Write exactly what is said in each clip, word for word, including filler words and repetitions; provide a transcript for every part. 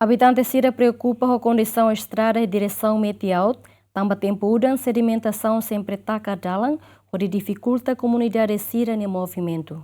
Abitante sira preokupa ho kondisaun estrada iha diresaun Metiaut, tanba tempu udan sedimentasaun sempre taka dalan, hodi difikulta komunidade sira-nia movimentu.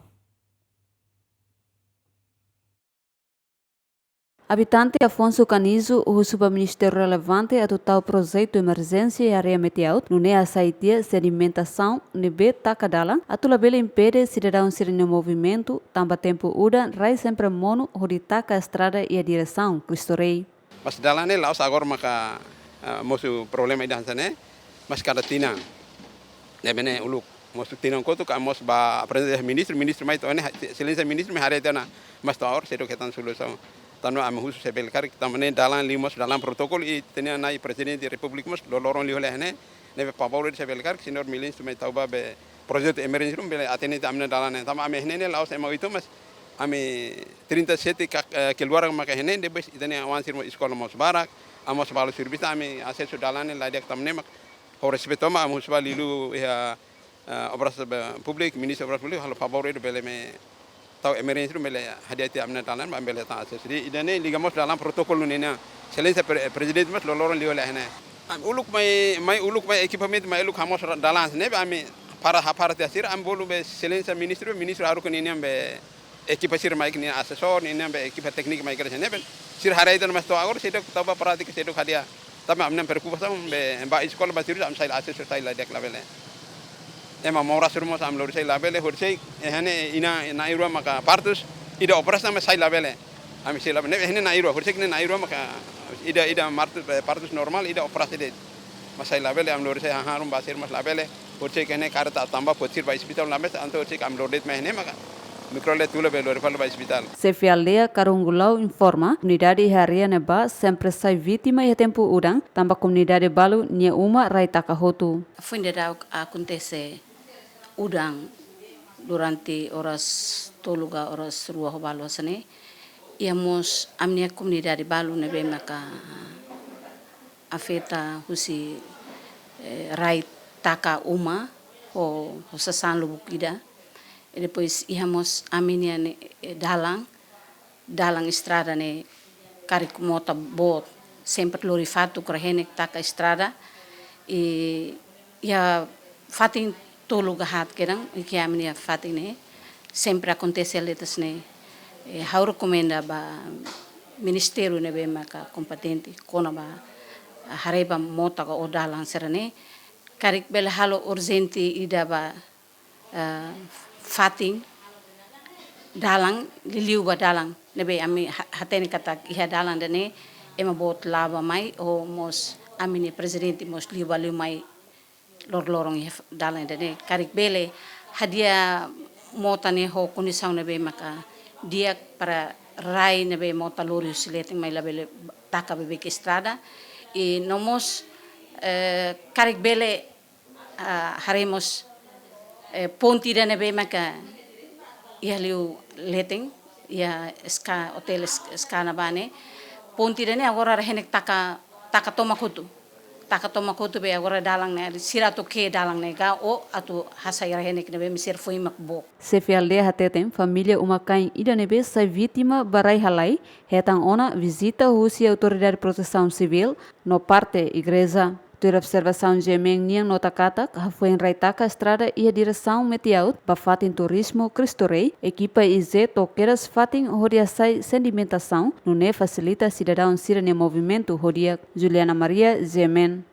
Abitante Afonso Canizo husu ba ministériu relevante atu tau projetu emerjénsia iha área Metiaut, nune'e hasai tiha sedimentasaun ne'ebé taka dalan, atu labele impede sidadaun sira-nia movimentu, tanba tempu udan rai sempre monu hodi taka estrada iha diresaun Cristo Rei. Mas dalan ne'e la'ós agora maka, ah, mosu problema ida hanesan ne'e, mas kada tinan. Ne'ebé ne'e uluk mosu tinan kotuk, ami mós bá aprezenta ministru, ministru mai to'o ne'e, ha-, exelénsia ministru mai haree tiha ona, mas to'o agora seidauk hetan solusaun. Tanba ami husu se bele karik, tanba ne'e dalan liu mós dalan protokolu, ita-nia na'i prezidente repúblika mós loroloron liu hela iha ne'e, ne'ebé favór se bele karik, señór ministru mai tau ba be projetu emerjénsia ruma bele atende tiha ami-nia dalan ne'e. Tanba ami iha ne'e ne'e la'ós ema oito, mas ami trinta e sete ka, eh, keluarga maka iha ne'e, depois ita-nia oan sira mós eskola mós barak, ami mós balu servisu, ami asesu dalan ne'e la di'ak tanba ne'e mak ho respeitu mak ami husu ba liuliu iha, eh, Obras, eh, Públiku, Ministru Obras Públiku, halo favór ida bele mai tau emerjénsia ruma bele hadi'a tiha ami-nia dalan, ba bele hetan asesu. Jadi, ida-ne'e liga mós dalan protokolu nian. Exelénsia Pre-, Prezidente mós loroloron liu hela iha ne'e. Ami uluk mai, mai uluk mai ekipamentu, mai uluk hamoos ra-, dalan ne'ebé ami para, hapara tiha sira, ami bolu be exelénsia ministru, ministru haruka ninia be ekipa sira mai, ninia asesór, ninia be ekipa téknika mai iha ne'ebé. Sira haree tiha ona mas to'o agora seidauk tau ba prátika, seidauk hadi'a. Tanba ami-nia preokupasaun be, bá eskola, bá servisu, ami sai la asesu, sai la di'ak, labele. Ema moras ruma mós ami lori sai labele, horisehik, eh, iha ne'e inan, na'i rua maka partus, ida operasi tanba sai labele. Ami sei labele, ne'e, iha ne'e na'i rua, horisehik ne'e na'i rua maka ida, ida martu-, eh, partus normál, ida operasi de'it. Mas sai labele, ami lori sai hahán ruma ba sira mas labele. Horisehik iha ne'e kareta tanba foti sira ba ospitál labele, entaun horisehik ami lori de'it mai iha ne'e maka mikrolet tula be lori fali ba ospitál. Xefe aldeia Karungulau informa, komunidade iha área ne'ebá sempre sai vítima iha tempu udan, tanba komunidade balu nia uma rai taka hotu. Foin daudauk akontese udan durante oras tolu ka oras rua ho balu hanesan ne'e. Iha mós ami-nia komunidade balu ne'ebé maka afeta husi, eh, rai taka uma ho, ho sasán lubuk ida. I depois iha mós ami-nia ne'e, eh, dalan, dalan estrada ne'e karik mota boot sempre lori fatuk, rehenek taka estrada. I iha fatin tolu ka haat kedan, i ke ami-nia fatin ne'e sempre akontese letas ne'e. Eh, ha'u rekomenda ba ministériu ne'ebé maka kompetente kona-ba haree ba mota ka ou dalan sira-ne'e, karik bele halo urjente ida ba, eh, fatin dalan, liuliu ba dalan ne'ebé ami ha-, hatene katak iha dalan ida-ne'e ema boot la'o bá mai, ou mós ami-nia prezidente mós liu bá liu mai loroloron iha dalan ida-ne'e, karik bele hadi'a mota ne'e ho kondisaun ne'ebé maka di'ak para rai ne'ebé mota lori husi leten mai labele taka bebeik estrada. I no mós, eh, karik bele, ah, haree mós, eh, ponte ida ne'ebé maka iha liu leten, iha Ska, Hotel Ska, Ska ne'ebá ne'e. Ponte ida-ne'e agora rehenek taka, taka tomak hotu. Taka tomak hotu be agora dalan ne'e, sira atu ke'e dalan ne'e ka, ou atu hasai rehenek ne'ebé mak sira foin mak book. Xefe aldeia hateten, família uma-kain ida ne'ebé sai vítima ba rai halai, hetan ona vizita husi autoridade protesaun sivíl no parte igreja. Tuir observasaun G M N nian nota katak, hafoin rai taka estrada iha diresaun Metiaut ba fatin turizmu Cristo Rei, ekipa I Z to'o kedas fatin hodi hasai sedimentasaun, nune'e fasilita sidadaun sira-nia movimentu ho di'ak. Juliana Maria, G M N.